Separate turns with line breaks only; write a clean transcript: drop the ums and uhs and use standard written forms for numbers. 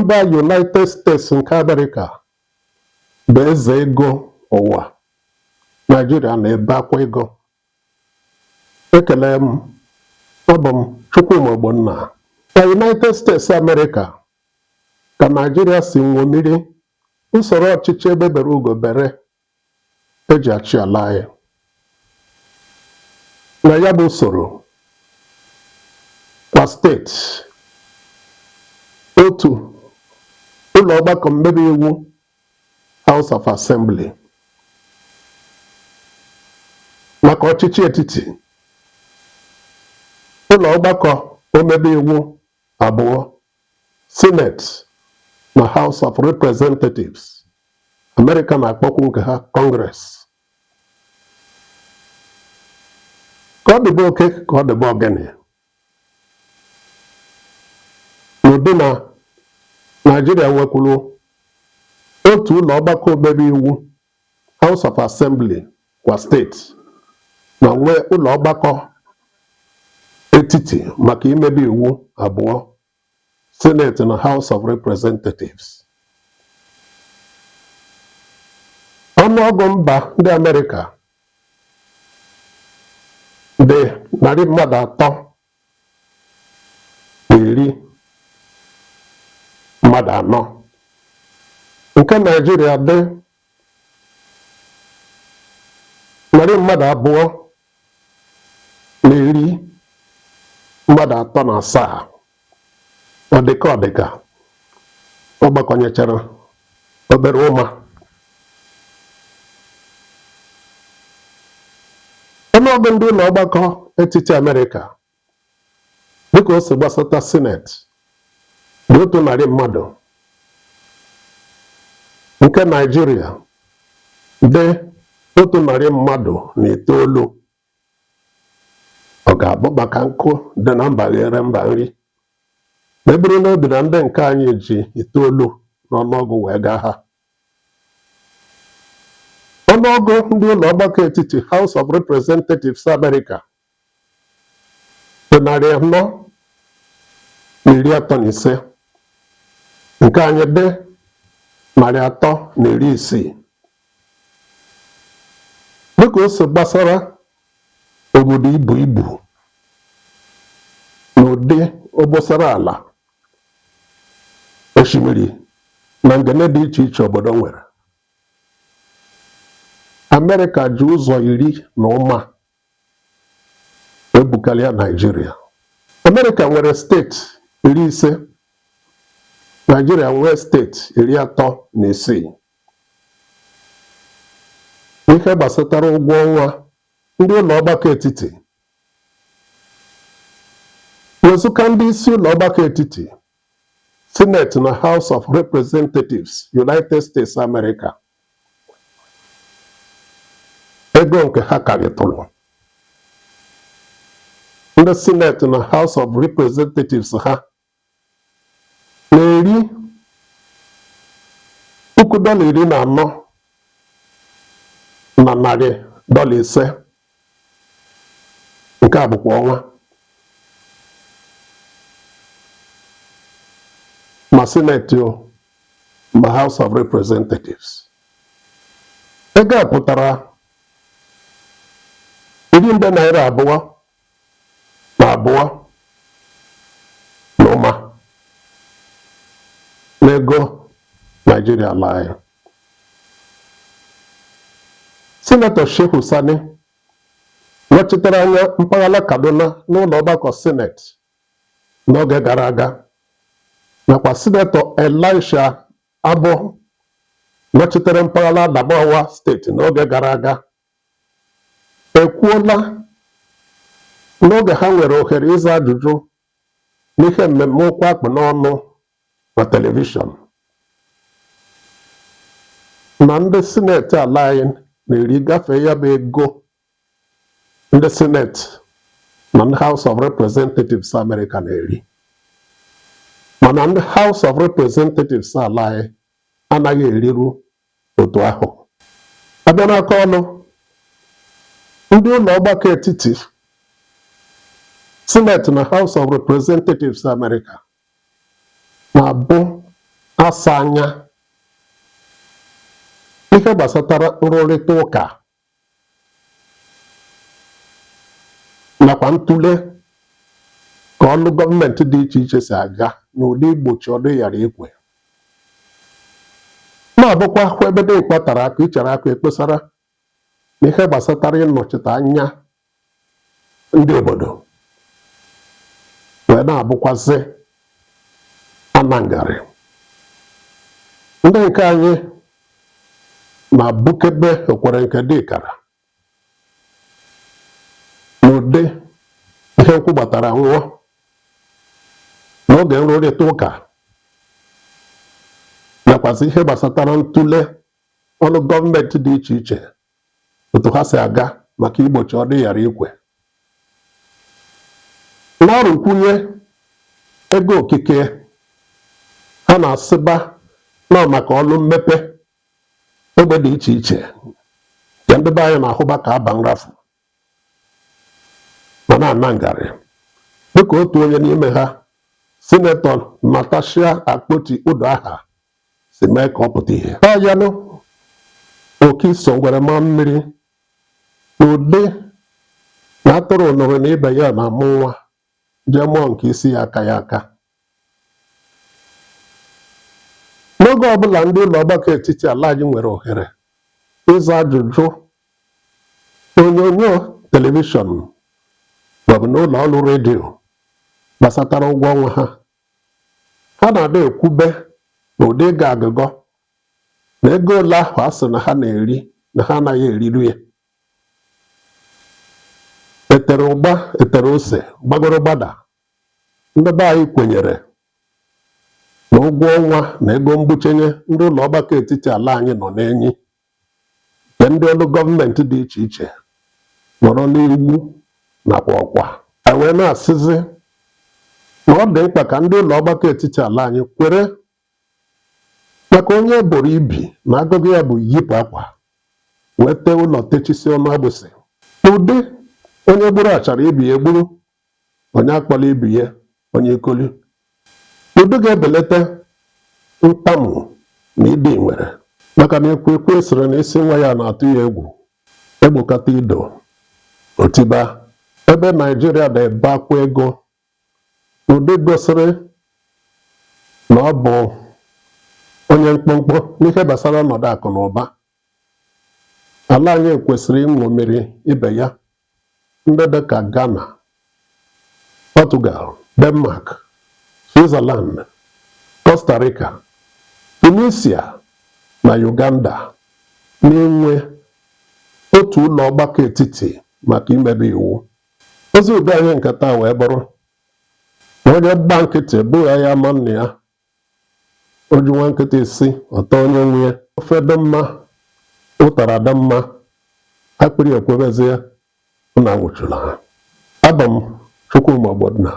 Mba United States nke Amerịka bụ eze ego ụwa, Naijiria na-ebe akwa ego. Ekele m, abụ m Chukwuma Ogbonna. Na United States Amerịka ka Naijiria si ṅomiri usoro ọchịchị egbe bere ugo bere e ji achị ala anyị. Na ya bụ usoro, kwa steeti otu ụlọ ọgbakọ mmebe iwu House of Assembly maka ọchịchị etiti, ụlọ ọgbakọ omebe iwu abụọ, Senate na House of Representatives, Amerịka na-akpọkwu nke ha Congress. Ka ọ dịbe oke ka ọ dịbe ogene n'ụdị na Naijiria nwekwuru otu ụlọ ọgbakọ omebe iwu House of Assembly kwa steeti ma nwee ụlọ ọgbakọ etiti maka imebe iwu abụọ, Senate na House of Representatives. Ọnụọgụ mba ndị Amerịka dị narị mmadụ atọ na iri mmadụ anọ, nke Naịjirịa dị narị mmadụ abụọ na iri mmadụ atọ na asaa. Ọ dịka ọ dịka ọ gbakọnyechara obere ụma. Ọnụọgụ ndị ụlọ ọgbakọ etiti Amerịka dịka o si gbasata sineti dị otu narị mmadụ, nke Naịjirịa dị otu narị mmadụ na itoolu. Ọ ga-abụ maka nkụ dị na mba ghere mba nri ma e buru n'obi na ndị nke anyị ji itoolu n'ọnụọgụ wee gaa ha. Ọnụọgụ ndị ụlọ ọgbakọ etiti House of Representatives America dị 435, nke anyị dị 360. Dịka o si gbasara obodo ibu ibu n'ụdị obosara ala, osimiri na ngene dị iche iche obodo nwere, Amerịka ji ụzọ iri na ụma wee bukarịa Naịjirịa. Amerịka nwere steeti 50, Naịjirịa nwee steeti 36. N'ihe gbasatara ụgwọ ọnwa ndị ụlọ ọgbakọ etiti, wezụga ndị isi ụlọ ọgbakọ etiti, Senate na House of Representatives, United States America, ego nke ha karịtụrụ. Ndị Senate na House of Representatives ha na-eri puku dọla iri na anọ na narị dọla ise, nke a bụkwa ọnwa. Ma Senate o ma House of Representatives, ego a pụtara iri nde naira abụọ na abụọ na ụma n'ego Naijiria ala anyị. Sinetọ Shehu Sani nọchitere anya mpaghara Kaduna n'ụlọ ọgbakọ Sineti n'oge gara aga nakwa Sinetọ Elisha Abbo nọchitere mpaghara Adamawa steeti n'oge gara aga ekwuola n'oge ha nwere ohere ịza ajụjụ n'ihe mmemme okwu akpụ n'ọnụ na telivishọn na ndị sineti ala anyị na-eri gafee ya bụ ego ndị sineti na ndị House of Representatives America na-eri, mana ndị House of Representatives ala anyị anaghị eriru otu ahụ. A bịa n'aka ọlụ, ndị ụlọ ọgbakọ etiti Senate na House of Representatives America na-abụ asa anya n'ihe gbasatara nrụrịta ụka nakwa ntụle ka ọlụ gọọmenti dị iche iche si aga n'ụdị igbochi ọdụ ghara ikwe na-abụkwa hụ ebe dimkpa tara akụ ichere akụ ekpesara n'ihe gbasatara ịnọchite anya ndị obodo wee na-abụkwazị anangarị ndị nke anyị na-abụkebe okwere nke dịkara n'ụdị ihe nkwụ gbatara nwụọ n'oge nrụrịta ụka nakwazị ihe gbasatara ntụle ọrụ gọọmenti dị iche iche otu ha si aga maka igbochi ọdụ ghara ikwe n'ọrụkwunye ego okike ha na-asịba nọ maka ọlụ mmepe ogbe dị iche iche nke ndị be anyị na-ahụba ka aba nrafu ma na-ana ngarị dịka otu onye n'ime ha sinetọ Natasha Akpoti Uduaghan si mee ka ọ pụta ihe ọ yanụ oke iso ngwere maa mmiri n'ụdị na atụrụ nụrụ na ibe ya na-amụ nwa jee mụọ nke isi ya aka ya aka n'oge ọbụla ndị ụlọ ọgbakọ etiti ala anyị nwere ohere ịza ajụjụ n'onyonyo telivishọn maọbụ n'ụlọ ọrụ redio gbasatara ụgwọ ọnwa ha ha na-ada ekwube n'ụdị ịga agụgọ na ego ole ahụ a sị na ha na-eri na ha anaghị eriru ya etere ụgba etere ose gbagoro gbada ndị be anyị kwenyere na ụgwọ ọnwa na ego mgbuchenye ndị ụlọ ọgbakọ etiti ala anyị nọ n'enyi nke ndị ọrụ gọọmenti dị iche iche nọrọ n'iwu nakwa ọkwa e wee na-asịzi na ọ dị mkpa ka ndị ụlọ ọgbakọ etiti ala anyị kwere maka onye e boro ibi na agụgụ ya bụ yipụ akwa wee tee ụlọ techisi ọnụ agbụsị n'ụdị onye gburu achara ibi ya egburu onye akpọla ibi ya onye ikoli n'ụdị ga-ebelata ntamu na ịdị nwere maka na ekwekwe sịrị na isi nwa ya na-atụ ya egwu egbokata ido otiba ebe Naijiria na-ebe akwa ego n'ụdị gosiri na ọ bụ onye mkpụmkpụ n'ihe gbasara ọnọdụ akụ na ụba ala anyị kwesịrị ịṅomiri ibe ya ndị dị ka Ghana, Portugal, Denmark, Switzerland, Costa Rica, Tunisia na Uganda n'inwe otu ụlọ ọgbakọ etiti maka imebe iwu. Ozi udo anyị nke taa wee bụrụ na onye gba nkịtị bụghị ya ama nna ya o ji nwa nkịta isi ọtọ onye nwe ya ofe dị mma ụtara dị mma akpịrị ekwebezi ya na anwụchula ha abụ m Chukwuma Ogbonna.